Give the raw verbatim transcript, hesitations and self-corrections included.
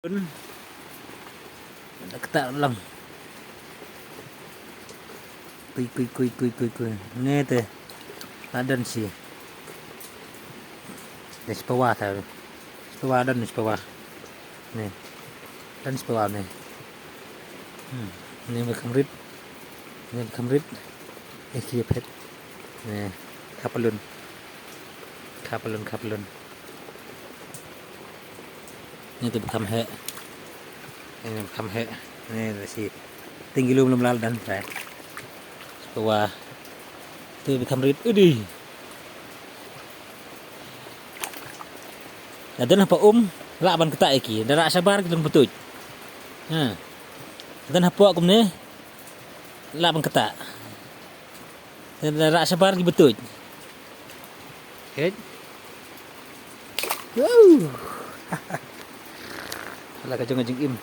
Ktah lang. Kui, kui, kui, kui, kui, kui. Ne te. La don shi. Ne shi pawa ta. Shi pawa don shi pawa. Ne. Don shi pawa ne. Hmm. Ne me kham rit. Ne me kham rit. Ne shi phet. Ne. Khapalun. Khapalun, khapalun. Ni te bkham heh. Ni bkham heh. Ni la shi. Ting ki lum lum lal dan, right. Pawa. Tu bkham rit. Udi. Ladan hapa um, lah ban ktah ïa ki. Da rah shabar ki long betuj. Ha. Ladan hapa kumne, lah ban ktah. Da rah shabar ki betuj. Hej. Wow. Ala ka jong ka jingim.